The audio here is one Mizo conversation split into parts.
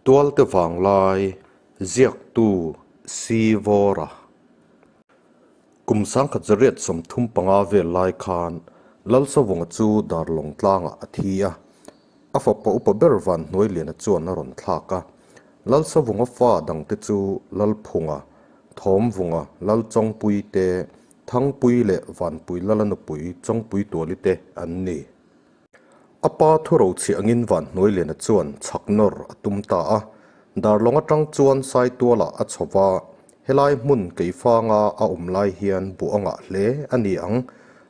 Tualte Vanglai, Ziaktu Si Vawra. Kum 1835 vel lai khan Lalsavunga chu Darlawng tlangah a thi a, a fapa upa ber Vanhnuailiana chuan a rawn thlak a. Lalsavunga fa dangte chu Lalphunga, Thawmvunga, Lalchawngpui te, Thangpui leh Vanpui Lala nupui Chawngpui Tuali te an ni. A pa thurochhiah angin Vanhnuailiana chuan chhak nawr a tum ta a, Darlawng atang chuan Saitualah a chho va, helai hmun keifanga a awm lai hian buh a ngah hle a ni ang,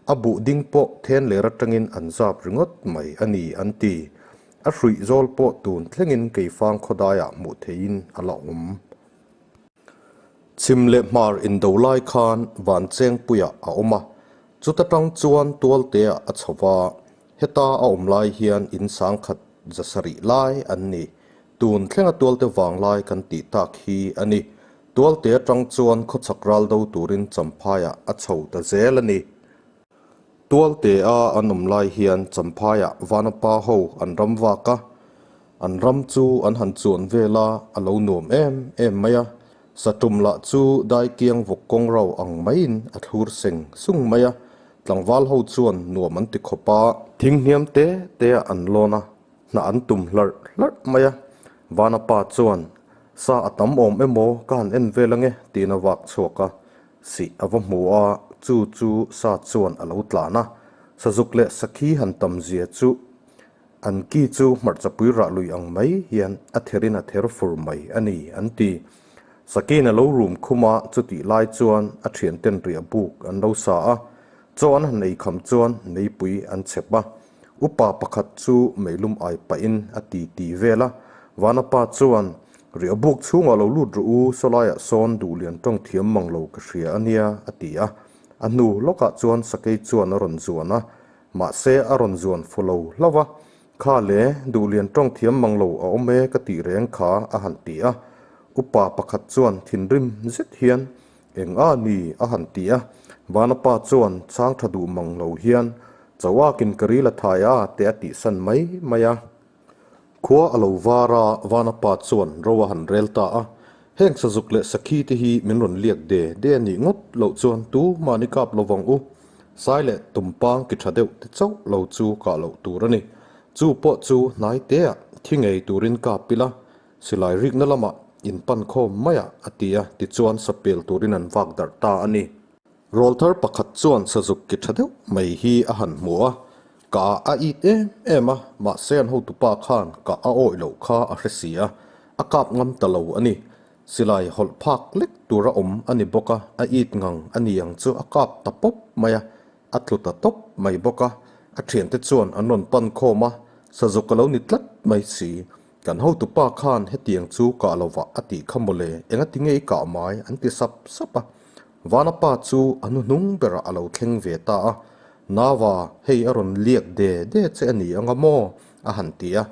a buh ding pawh then ler atangin an zap ringawt mai a ni an ti. A hruih zawl pawh tun thlengin keifang khawdaiah hmuh theihin a la awm. Chhim leh hmar indo lai khan Vanchengpuiah a awm a, chuta tang chuan Tualteah a chho va, heta a awm lai hian in sangkhat zasarih lai an ni. Tun thlenga Tualte vanglai kan tih tak hi a ni. Tualte atang chuan khawchhak ral do turin Champhaiah a chho ta zel a ni. Tualtea an awm lai hian Champhaiah Vanapa ho an ram vak a, an ram chu an han chuan vel a, a lo nuam em em mai a. Satum lah chu daikiang vawk kawng rau ang maiin a thlur seng sung mai a, tlangval ho chuan nuam an ti khawp a. Thing hniam te te ah an lawn a, hna an tum hlarh hlarh mai a. Vanapa chuan, Sa a tam awm emaw ka han en vel ange tiin a vak chhuak a. Sih a va hmu a, chu chu sa chuan a lo tlan a. Sazuk leh sakhi han tam zia chu an ki chu hmarchapui rah lui ang mai hian a therin a ther fur mai a ni an ti. Sakiin a lo rum khum a, chutih lai chuan a thianten riah buk an lo sa a. Chaw an han ei kham chuan meipui an chhep a. Upa pakhat chu meilum ai pahin a ti ti vel a, Vanapa chuan, Riah buk chhungah lo lut rawh u, sawlaiah sawn duhlian tawng thiam mang lo ka hria a nia, a ti a. A hnu lawkah chuan sakei chuan a rawn zuan a, mahse a rawn zuan fu lo hlauh a. Kha le, duhlian tawng thiam mang lo a awm e ka tih reng kha, a han ti a. Upa pakhat chuan thinrim zet hian, Eng a ni? a han ti a. Vanapa chuan chhang tha duh mang lo hian, Chauakin ka ril a thai a, te a tihsan mai mai a. Khua a lo var a, Vanapa chuan ro a han rel ta a. Heng sazuk leh sakhi te hi min rawn liak de de a nih ngawt loh chuan tu mahni kap lo vang u. Sai leh tumpang ki tha deuh te chauh lo chu kah loh tur a ni. Chu pawh chu hnai teah thi ngei turin kap ila, Silai rikna lamah in pan khawm mai a, a ti a, tichuan sapel turin an vak darh ta a ni. Rawlthar pakhat chuan sazuk ki tha deuh mai hi a han hmu a, ka a it em em a, mahse an hotupa khan ka a awih loh kha a hre si a, a kap ngam ta lo a ni. Silai hawlh phak lek tur a awm a ni bawk a, a it ngang a ni ang chu a kap ta pawp mai a, a tlu ta tawp mai bawk a, a thiante chuan an rawn pan khawm a, sazuk a lo ni tlat mai si. Kan hotupa khan hetiang chu kah lovah a tih kha mawle, engati nge i kah mai? an ti sap sap a. Vanapa chu a hnuhnung berah a lo thleng ve ta a, Nava, hei a rawn liak de de che a ni anga maw? a han ti a.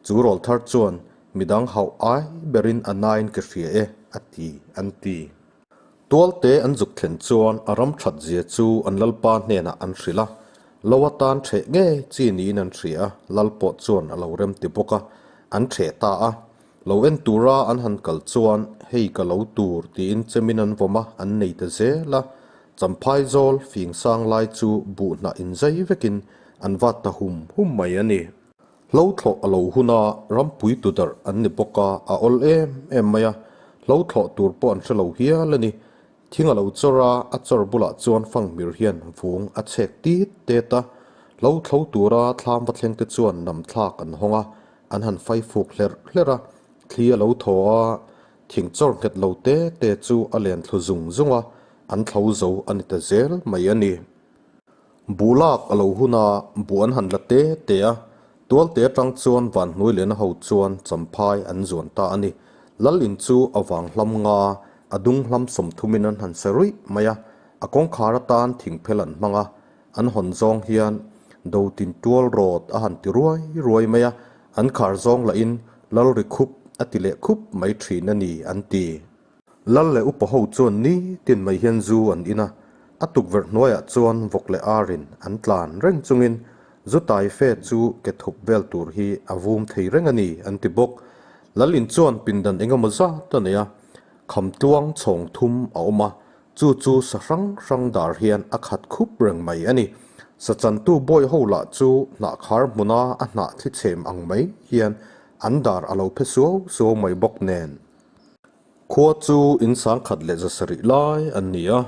Chu rawlthar chuan, Midang hauh ai berin a nain ka hria e, a ti, an ti. Tualte an zuk thlen chuan a ram that zia chu an lalpa hnenah an hrilh a, lo atan ṭheh ngei chi niin an hria a, lal pawh chuan a lo rem ti bawk a, an ṭheh ta a. Lo en tura an han kal chuan hei ka lo tur tiin chemin an vawm a, an nei ta zel a. Champhai zawl fing sang lai chu buh hnah inzai vekin an vat ta hum hum mai a ni. Hlo thlawh a lo hun a, rampui tu darh an ni bawk a, a awl em em mai a, hlo thlawh tur pawh an hre lo hial a ni. Thing a lo chawr a, a chawr bulah chuan fanghmir hian vung a chhek tit tet a. Hlo thlo tura thlam va thleng te chuan nam thlak an hawng a, an han fai fuk hlerh hlerh a. Thli a lo thaw a, thing chawr nghet lo te te chu a len thlu zung zung a, an thlo zo a ni ta zel mai a ni. Buh lak a lo hun a, buh an han la te te a, Tualte atang chuan Vanhnuai lehna ho chuan Champhai an zuan ta a ni. Lal in chu a vang hlam nga, a dung hlam sawmthumin an han se ruih mai a, a kawngkhar atan thingphel an hmang a, an hawn zawng hian do tin tual rawt a han ti ruai ruai mai a, an khar zawng lahin Lal ri khup a ti leh khup mai thin a ni an ti. Lal leh upa ho chuan nitin mai hian zu an in a, a tukverh hnuaiah chuan vawk leh arin an tlan reng chungin zu tai fe chu ke thup vel tur hi a vum thei reng a ni an ti bawk. Lal in chuan pindan engemaw zat a nei a, kham tluang chhawng thum a awm a, chu chu sa hrang hrang dar hian a khat khup reng mai a ni. Sa chantu bawi ho lah chu hnah khar hmuna a hnah thli chhem ang mai hian an dar a lo phe suau suau mai bawk nen. Khua chu in sangkhat leh zasarih lai an ni a,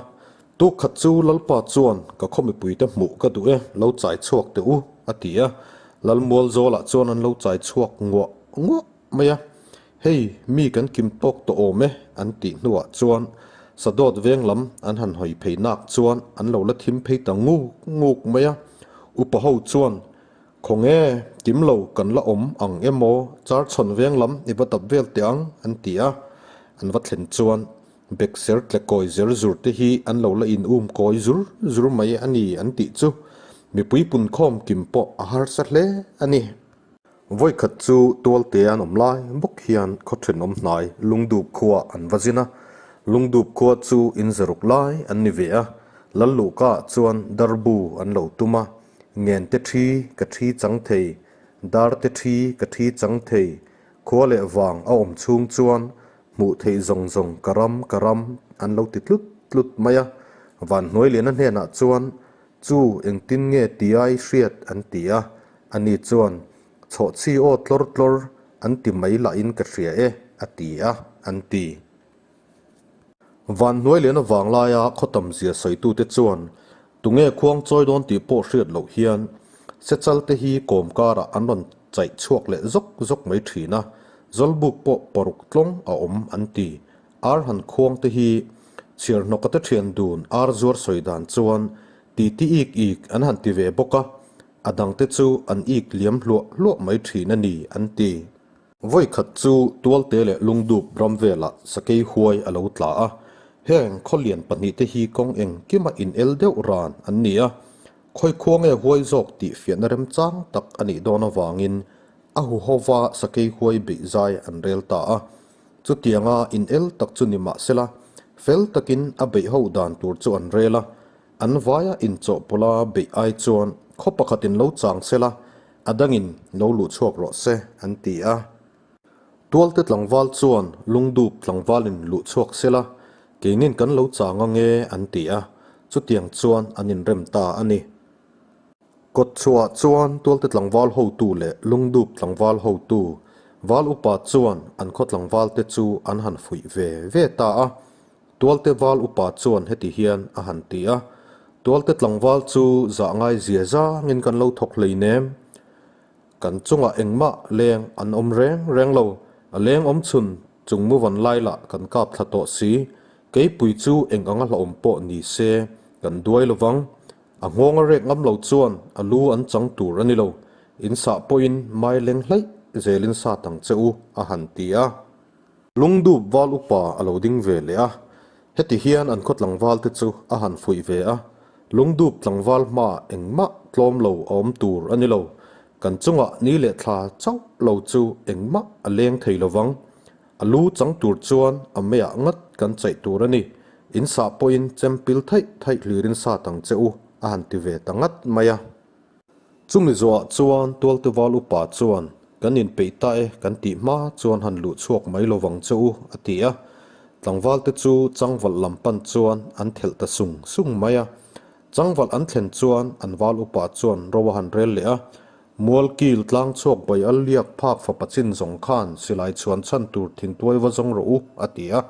tuk khat chu Lalpa chuan ka khaw mipuite hmuh ka duh e, lo chai chhuak teh u, a ti a. Lalmual zawlah chuan an lo chai chhuak nguah nguah mai a, Hei, mi kan kim tawk tawh awm e, an tih hnuah chuan Sadawt veng lam an han hawi phei nak chuan an lo la thim phei ta nguk nguk mai a. Upa ho chuan Khawnge, kim lo kan la awm ang emaw Charchhawn veng lam i va dap vel teh ang, an ti a. An va thlen chuan Bekser tle kawi zer zur te hi an lo la in um kawi zur zur mai a ni an tih chu mipui punkhawm kim pawh a harsa hle a ni. Vawikhat chu Tualte an awm lai bawk hian khaw thenawm hnai Lungdup khua an va zin a. Lungdup khua chu in zaruk lai an ni ve a, Lalluhka chuan darbu an lo tum a. Ngen te thi ka thi chang thei, dar te thi ka thi chang thei, khua leh vang a awm chhung chuan hmuh theih zawng zawng ka ram ka ram an lo ti tlut tlut mai a. Vanhnuailiana hnenah chuan chu engtin nge tiai hriat an ti a, ani chuan chhawhchhi aw tlawr tlawr an ti mai lahin ka hria e a ti a an ti. Van hnuai lehna vang laia khaw tam zia sawitute chuan tunge khuang chawi dawn tih pawh hriat loh hian Sechal te hi kawm karah an rawn chaih chhuak leh zawk zawk mai thin a, Zawlbuk pawh paruk tlawng a awm an ti. Ar han khuang te hi chhiar hnawka te thian dun ar zuar sawi dan chuan ti ti ik ik an han ti ve bawk a, a dang te chu an ik liam hluah hluah mai thin a ni an ti. Vawi khat chu Tualte leh Lungdup ram velah sakei huai a lo tla a, heng khaw lian pahnihte hi kawng engkima in el deuh ran an ni a, khawi khua nge huai zawk tih fiahna remchang tak a nih dawn avangin a huhova sakei huai beih zai an rel ta a. Chutianga in el tak chu ni mah sela, fel takin a beih ho dan tur chu an rel a, An vaia inchawhpawlha beih ai chuan khaw pakhatin lo chang sela, a dangin lo luh chhuak rawh se, an ti a. Tualte tlangval chuan lungdup tlangvalin luh chhuak sela, keinin kan lo chang ange, an ti a. Chutiang chuan an inrem ta a ni. Kawtchhuah chuan Tualte tlangval hotu leh Lungdup tlangval hotu Val upa chuan an khaw tlangvalte chu an han fuih ve ve ta a. Tualte val upa chuan heti hian a han ti a, Tualte tlangval chu zah ngai zia zangin kan lo thawk hleinem. Kan chungah engmah leng an awm reng reng lo, a leng awm chhun chung mu van lai lah kan kap thla tawh si, keipui chu eng anga hlauhawm pawh ni se kan duai lovang. A nghawng a rek ngam lo chuan a lu an chang tur a ni lo, in sah pawhin mai leng hlaih zelin sat ang che u, a han ti a. Lungdup val upa a lo ding ve leh a, heti hian an khaw tlangval te chu a han fuih ve a, Lungdup tlangval hmaah engmah tlawm lo a awm tur a ni lo, kan chungah ni leh thla chauh lo chu engmah a leng thei lo vang. A lu chang tur chuan a meiah ngat kan chaih tur a ni, in sah pawhin chem pil theih theih hlirin sat ang che u, a han ti ve ta ngat mai a. Chumi zawhah chuan Tualte Val upa chuan, Kan inpeih ta e, kan tih hma chuan han luh chhuak mai lo vang che u, a ti a. Tlangvalte chu changvalh lam pan chuan an thelh ta sung sung mai a. Changvalh an thlen chuan an val upa chuan ro a han rel leh a. Mual kil tlang chhuak bai al liak phak fapa chin zawng khan silai chhuan chhan tur thingtuai va zawng rawh u, a ti a.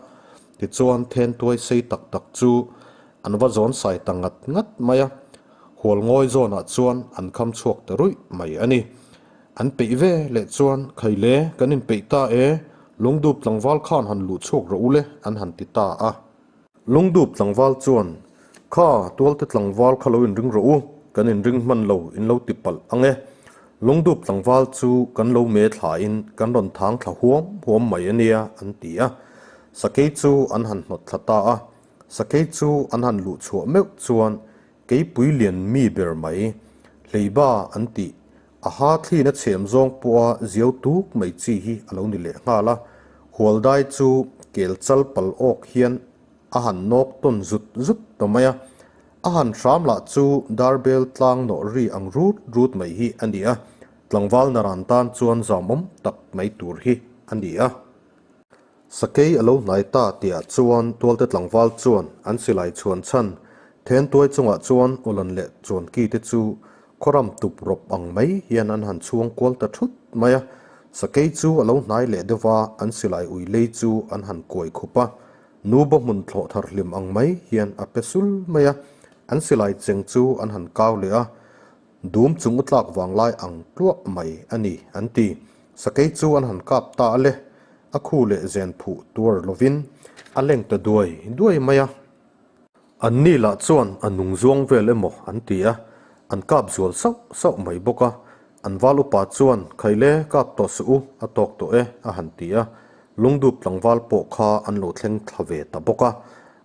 Tichuan thentuai sei tak tak chu an va zawn sai ta ngat ngat mai a, hual ngawi zawnah chuan an kham chhuak ta ruih mai a ni. An peih ve leh chuan, Khaile, kan inpeih ta e, Lungdup tlangval khan han luh chhuak rawh u le, an han ti ta a. Lungdup tlangval chuan, Kha, Tualte tlangval kha lo inring rawh u, kan inring hman lo, in lo ti palh ang e. Lungdup tlangval chu kan lo me thlain kan rawn thang thla huam huam mai a nia, an ti a. Sakei chu an han hnawt thla ta a. Sakei chu an han luh chhuah meuh chuan keipui lian mi ber mai, hleiba an tih, a ha thlin a chhem zawng pawha ziau tuk mai chi hi a lo ni leh nghal a. Hualdai chu kel chal pal awk hian a han nawk tawn zut zut ta mai a. A han hram lah chu darbel tlang nawh ri ang rut rut mai hi a ni a, tlangval naran tan chuan zamawm tak mai tur hi. a ni a. Sakei a lo hnai ta tihah chuan Tualte tlangval chuan an silai chhuan chhan then tuai chungah chuan Awlan leh Chuanki te chu khawram tup rawp ang mai hian an han chhuang kual ta thut mai a. Sakei chu a lo hnai leh deuh va, an silai ui lei chu an han kuai khup a. Nuba hmun thlawh thar hlim ang mai hian a pe sul mai a, an silai cheng chu an han kau leh a. Dum chung u tlak vang lai ang tluah mai a ni, an ti. Sakei chu an han kap ta a le, a khu leh zen phuh tuar lovin a leng ta duai duai mai a. An ni lah chuan a nung zuang vel emaw an ti a, an kap zual sauh sauh mai bawk a. An val upa chuan, Khaile, kap tawh suh u, a tawk tawh e, a han ti a. Lungdup tlangval pawh kha an lo thleng thla ve ta bawk a.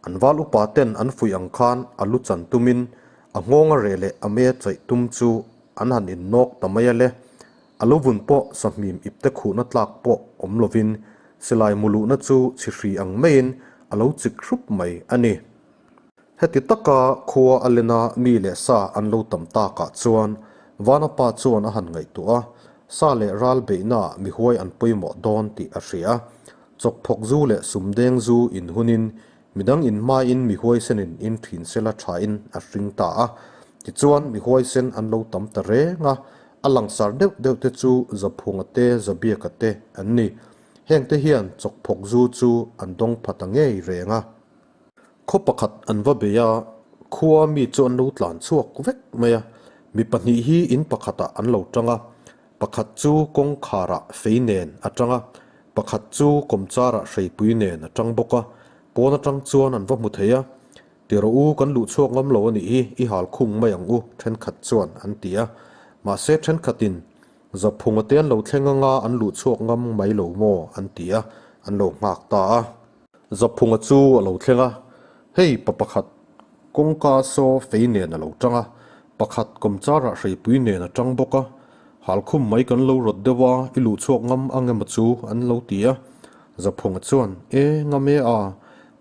An val upa ten an fuih ang khan a lu chan tumin A nghawng a reh leh a mei a chaih tum chu an han innawk ta mai a le. A lo vun pawh sahmim ipte khuhna tlak pawh awm lovin silai mu luhna chu chhihri ang maiin a lo chik hrup mai a ni. Heti taka khua a lena mi leh sa an lo tam takah chuan Vanapa chuan a han ngaihtuah a, sa leh ral beihnaah mihuai an pawimawh dawn tih a hria. Chawkphawk zu leh sumdeng zu inhunin Midang in hmain mi huaisenin in thin sela thain a hring ta a. Tichuan mi huaisen an lo tam ta reng a, a langsar deuh deuh te chu Zaphunga te Zabiaka te an ni. Hengte hian chawkphawk zu chu an dawng pha ta ngei reng a. Khaw pakhat an va bei a, khua mi chu an lo tlan chhuak vek mai a. Mi pahnih hi in pakhatah an lo tang a, Pakhat chu kawngkharah fei nen a tang a, pakhat chu kawmcharah hreipui nen a tang bawk a, pawn atang chuan an va hmu thei a. Ti rawh u, kan luh chhuak ngam lo a nih hi, i hal khung mai ang u, thenkhat chuan an ti a. Mahse thenkhatin, Zaphunga te an lo thleng anga an luh chhuak ngam mai lo maw? an ti a, an lo nghak ta a. Zaphunga chu a lo thleng a, hei pa pakhat kawngka saw fei nen a lo tang a, pakhat kawmcharah hreipui nen a tang bawk a, halkhum mai kan lo rawt deuh a, i luh chhuak ngam ang emaw chu an lo ti a. Zaphunga chuan, E, ngam e a,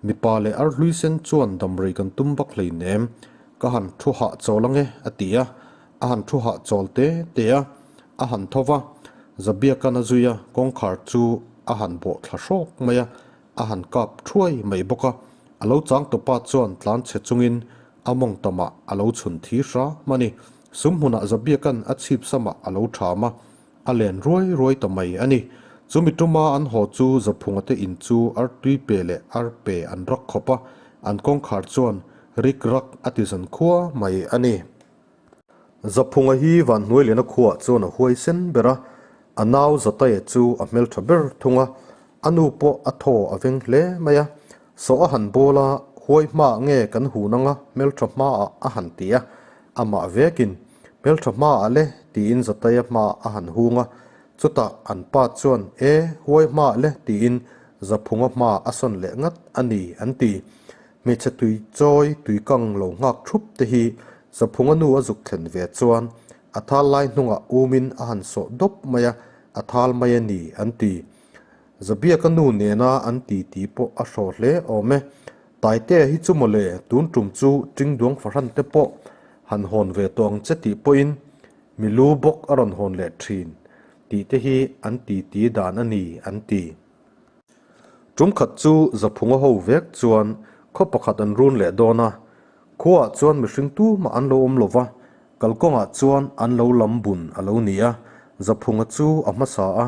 mipa leh arhlui sen chuan damrei kan tum vak hleinem, ka han thu hah chawl ang e, a ti a, a han thu hah chawl te te a, a han tho va, Zabiaka'n a zui a, kawngkhar chu a han bawh thla hrawk mai a, a han kap thuai mai bawk a, a lo chang tawpa chuan tlan chhe chungin a mawng tamah a lo chhun thi hram a ni. Sum hmunah Zabiaka'n a chhip samah a lo ṭham a, a len ruai ruai ta mai a ni. Chumi tuma an haw chu Zaphunga te in chu artui pe leh arpe an rak khawp a, an kawngkhar chuan rik rak a ti zan khua mai a ni. Zaphunga hi Vanhnuailiana khuaah chuan a huai sen ber a, a nau Zataia chu a hmeltha ber thung a, a nu pawh a thaw a veng hle mai a. Sawh a han bawl a, huai hmaah nge kan hun anga hmeltha hmaah a han ti a, amah vekin, Hmeltha hmaah le tiin Zataia hmaah a han hung a, chutah an pa chuan, E, huai hmaah le tiin Zaphunga hmaah a sawn leh ngat a ni an ti. Hmeichhe tui chawi tui kang lo nghak thup te hi Zaphunga nu a zuk thlen ve chuan a thal lai hnungah umin a han sawh dawp mai a, a thal mai a ni an ti. Zabiaka nu nena an ti ti pawh a hraw hle awm e. Taitea hi chu mawle tun tum chu Tingduang fahran te pawh han hawn ve tawh ang che tih pawhin mi lu bawk a rawn hawn leh thin tih te hi an ti ti dan a ni an ti. Tum khat chu Zaphunga ho vek chuan khaw pakhat an run leh dawn a, khuaah chuan mihring tumah an lo awm lo va, kalkawngah chuan an lo lam bun a lo ni a, Zaphunga chu a hmasa a,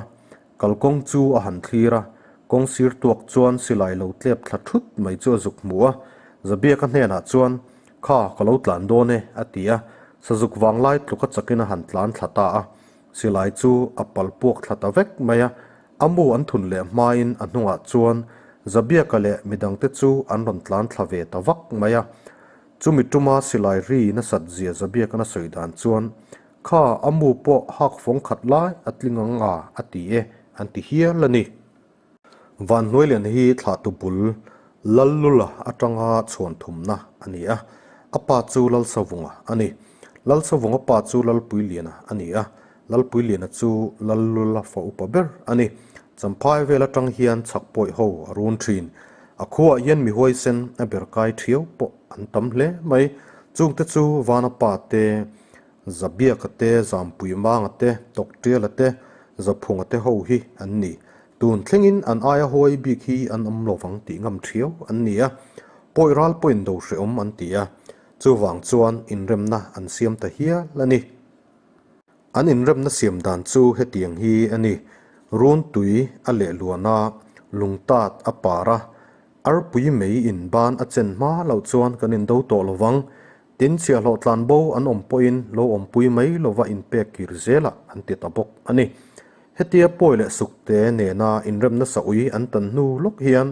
kalkawng chu a han thlir a, kawng sir tuak chuan silai lo tlep thla thut mai chu a zuk hmu a, Zabiaka hnenah chuan, Kha, ka lo tlan dawn e, a ti a, sazuk vanglai tluka chakin a han tlan thla ta a. Silai chu a pal puak thla ta vek mai a, a mu an thun leh hmain a hnungah chuan Zabiaka leh midangte chu an rawn tlan thla ve ta vak mai a. Chumi tuma silai ri nasat zia Zabiaka'n a sawi dan chuan, Kha, a mu pawh hak fawng khat lai a tling ang a, a ti e, an ti hial a ni. Vanhnuailian hi thlahtu bul Lallula atanga chhuan thumna a ni a, a pa chu Lalsavunga a ni. Lalsavunga pa chu Lalpuiliana a ni a, Lalpuiliana chu Lallula fa upa ber a ni. Champhai vel atang hian chhak pawih ho a run thin. A khuaah hian mi huaisen a ber kai thiau pawh an tam hle mai. Chungte chu Vana pa te, Zabiaka te, Zampuimanga te, Tawktiala te, Zaphunga te ho hi an ni. Tun thlengin an aia huai bik hi an awm lovang tih ngam thiau an ni a, pawi ral pawhin do hrehawm an ti a, chuvang chuan inremna an siam ta hial a ni. An inremna siam dan chu hetiang hi a ni, Runtui a lehluan a, lungtat a par a, arpui mei in ban a chen hma loh chuan kan indo tawh lovang, tin chhiahhlawh tlanbo an awm pawhin lo awmpui mai lova inpek kir zelah an ti ta bawk a ni. Hetia pawi leh sukte nena inremna saui an tan hnu lawk hian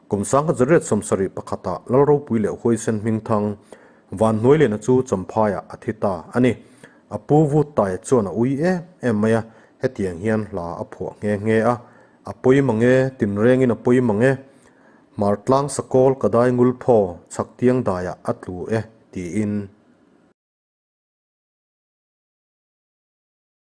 kum 1971-ah Lalropui leh Huaisen Hmingthang Vanhnuailiana chu Champhaiah a thi ta a ni. A pu vut taia chuan a ui em em mai a, hetiang hian hla a phuah nghe nghe a, A pawi mang e, tinrengin a pawi mang e, Hmartlang sakawl ka dai ngul phaw chhak tiang daiah a tlu e, tiin.